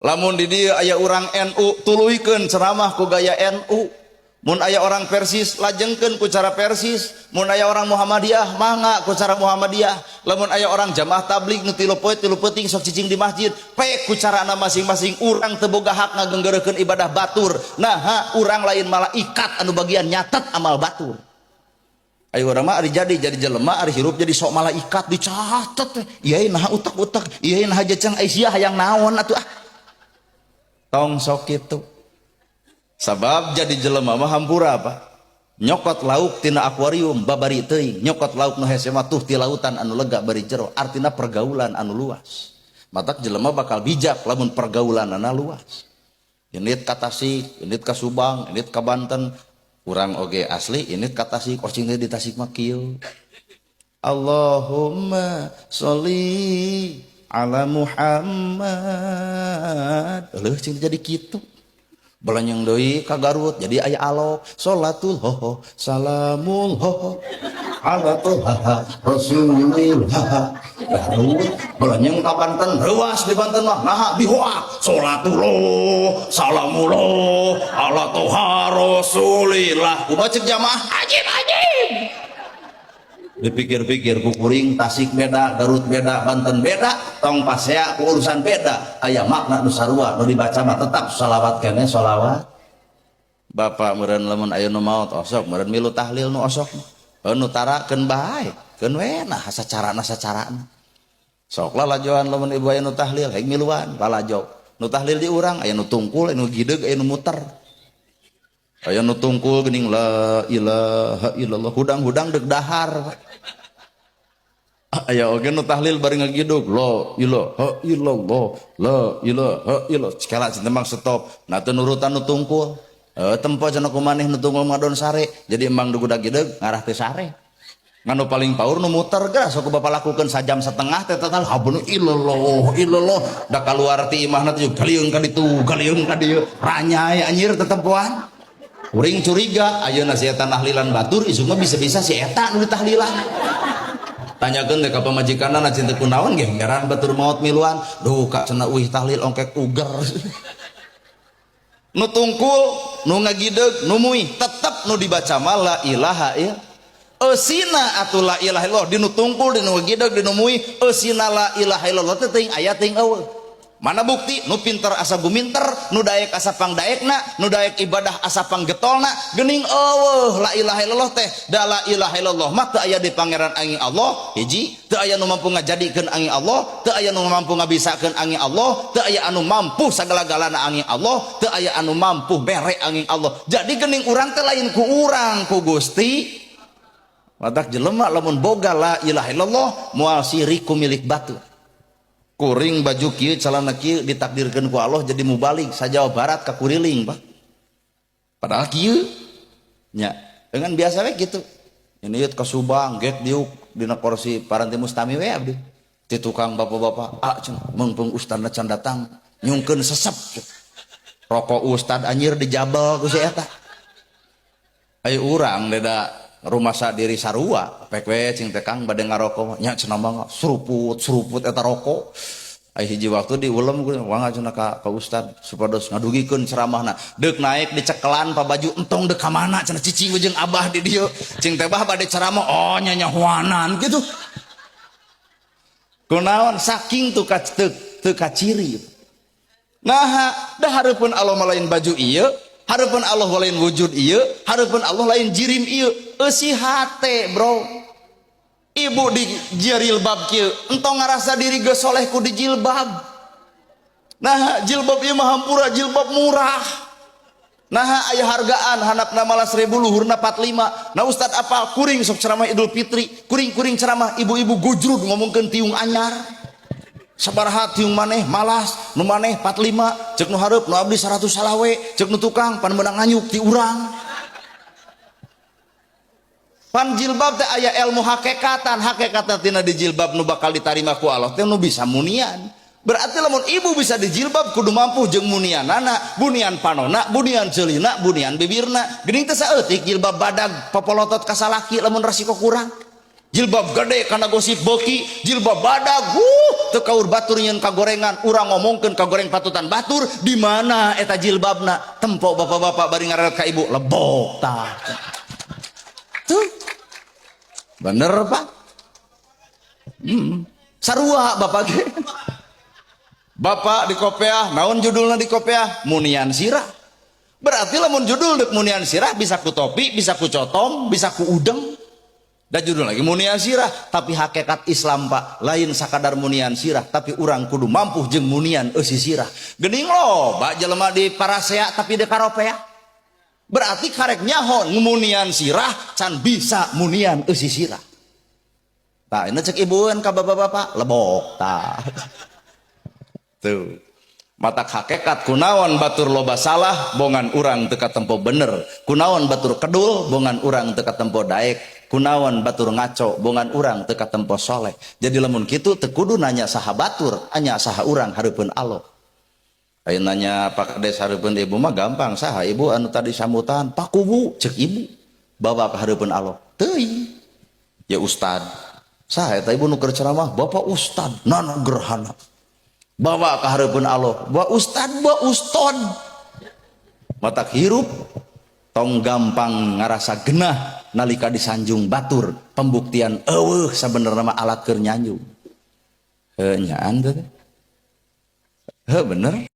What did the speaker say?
Lamun di dieu aya urang NU, tuluykeun ceramah ku gaya NU. Mun aya orang Persis, lajengkeun ku cara Persis. Mun aya orang Muhammadiyah, mangga ku cara Muhammadiyah. Lamun aya orang jamaah tabligh nu 3 poe 3 peuting sok cicing di masjid, pek ku carana masing-masing. Urang teu boga hak ngagenggereukeun ibadah batur. Nah, urang lain malaikat anu bagian nyatet amal batur. Ayo urang mah ari jadi jelema, ari hirup jadi sok malaikat dicatet teh. Ieu nah utak-utak, ieu nah jeceng, ai sia hayang naon atuh ah. Tong sok kitu. Sabab jadi jelema mah hampura apa? Nyokot lauk tina akuarium babari teuing, nyokot lauk nu hese mah tuh ti lautan anu lega bari jero, artina pergaulan anu luas. Matak jelema bakal bijak lamun pergaulanana luas. Indit ka Tasik, indit ka Subang, indit ka Banten, urang oge asli indit ka Tasik, oh cing di Tasik mah kieu. Allahumma sholli ala Muhammad. Leuh cing jadi kitu. Balanyang deui ka Garut jadi aya alok salatul ho salamul ho ala toha rasulillah. Garut balanyang ka Banten, reuas di Banten mah naha dihoak salatullah salamullah ala toha rasulillah. Kumaha cek jamaah? Ajib ajib. Dipikir-pikir ku kuring Tasik beda, Garut beda, Banten beda, tong pasea ku urusan beda, aya makna nu sarua, nu dibaca mah tetap salawat kene salawat. Bapak meureun lamun aya nu maot osok meureun milu tahlil nu osok nu tara keun bae, keun we nah sacarana sacarana. Sok lah lajoan lamun ibu aya nu tahlil hek miluan palajo. Nu tahlil di urang aya nu tungkul, aya nu gideg, aya nu muter. Aya nu tungkul geuning la ilaha illallah hudang-hudang deuk dahar. Aya oge nu tahlil bari ngagidug la ilaha illallah la ilaha illallah sekala cenah mah stop. Nah teu nurutan nu tungkul. Tempo cenah kumaneh nu tungkul ngadon sare. Jadi emang dugudag gideg ngarah teu sare. Ngan nu paling paur nu muter geus sok bapak lakukeun sajam setengah teh total habunu illallah illallah da kaluar ti imahna teh galieung ka ditu galieung ka dieu ranyai anjir tetempoan. Kuring curiga ayeuna si eta nahlilan batur isuk mah bisa-bisa si eta nu ditahlilan. Tanyakeun teh ka pamajikanna na cinta kunaon ge ngaran batur maot miluan. Duh ka cenah uih tahlil ongkek uger. Nu tungkul, nu ngagideg, nu muih tetep nu dibaca mah la ilaha illallah. Eusina atuh la ilaha illallah di nu tungkul, di nu ngagideg, di nu muih eusina la ilaha illallah teh teuing aya teuing eueuh. Mana bukti? Nu pinter asa guminter, nu daek asa pangdaekna, nu daek ibadah asa panggetolna, geuning eueuh la ilaha illallah teh. Da la ilaha illallah mah teu aya di pangeran angin Allah, hiji, teu aya nu mampu ngajadikeun angin Allah, teu aya nu mampu ngabisakeun angin Allah, teu aya anu mampu sagala-galana angin Allah, teu aya anu mampu mere angin Allah. Jadi geuning urang teh lain ku urang, ku Gusti. Matak jelema lamun boga la ilaha illallah moal sirik ku milik batur. Kuring baju kieu celana kieu ditakdirkeun ku Allah jadi mubalig sa Jawa Barat ka kuriling, Pak. Padahal kieu nya dengan biasa we gitu. Ini yeuh ka Subang get diuk dina kursi paranti mustami we abdi. Ti tukang bapak-bapak, ah cenah meungpeung ustadna can datang nyungkeun sesep. Rokok ustad anjir dijabel ku si eta. Ayo urang deda rumah sa diri sarua pek we cing teh Kang bade ngarokok nya cenah mah seruput seruput eta rokok. Ai hiji waktu diulem ku wangga cenah ka ustad supados ngadugikeun ceramahna deuk naik dicekelan pa baju entong deuk ka mana cenah cicing jeung abah di dieu cing teh bah bade ceramah oh nya nyahoanan gitu. Kunaon saking teu teu kaciri. Nah dah hareupeun Allah mah lain baju ieu, hareupeun Allah lain wujud ieu, hareupeun Allah lain jirim ieu, eusi hate bro. Ibu di jilbab kieu entong ngarasa diri geus soleh ku di jilbab. Nah jilbab ieu mah hampura jilbab murah. Nah aya hargaan handapna malah 1000 luhurna 45. Nah ustad apa kuring sok ceramah Idul Fitri, kuring-kuring ceramah ibu-ibu gujrud ngomongkeun tiung anyar. Sabaraha tiung maneh malas, nu maneh 45, cek nu hareup nu abdi 100 salawe, cek nu tukang pan meunang nganyuk ti urang. Pan jilbab teh aya ilmu hakekatan, hakekatan tina di jilbab nu bakal ditarima ku Allah teh nu bisa munian. Berarti lamun ibu bisa dijilbab kudu mampu jeung munianana, bunian panona, bunian ceulina, bunian bibirna. Geuning teh saeutik jilbab badag popolotot ka salaki lamun resiko kurang. Jilbab gede karena gosip beki, jilbab badag, teu kaur batur nyeun kagorengan, urang ngomongkeun kagoreng patutan batur, di mana eta jilbabna? Tempo bapak-bapak bari ngareret ka ibu, lebok tah. Tuh. Bener, Pak? Sarua bapak ge. Bapak di kopeah, naon judulna di kopeah? Munian sirah. Berarti lamun judul dek munian sirah bisa ku topi, bisa ku cotom, bisa ku udeng. Dan judul lagi munian sirah, tapi hakikat Islam, Pak, lain sakadar munian sirah, tapi urang kudu mampu jeung munian eusi sirah. Geuning loba jelema di parasea tapi di karopea. Berarti karek nyaho munian sirah can bisa munian eusi sirah. Tah, ini cek ibuan ka bapak-bapak, lebok tah. Tuh. Matak hakikat kunaon batur loba salah, bongan urang teu katempo bener. Kunaon batur kedul, bongan urang teu katempo daek. Kunaon batur ngaco, bongan urang teu katempo soleh. Jadi lamun kitu teu kudu nanya saha batur, hanya saha urang hareupeun Allah. Ayo nanya Pak Kades hareupeun ibu mah gampang, saha ibu anu tadi sambutan? Pak Kuwu, cek ibu. Bawa ke hareupeun Allah. Teuing. Ya ustad. Saha eta ibu nu keur ceramah? Bapak ustad, nana gerhana. Bawa ke hareupeun Allah, bawa ustad, bawa ustad. Matak hirup tong gampang ngarasa genah nalika disanjung batur, pembuktian eueuh sabenerna mah alat keur nyanjung. Heuh, nyaan teh. Heuh, bener.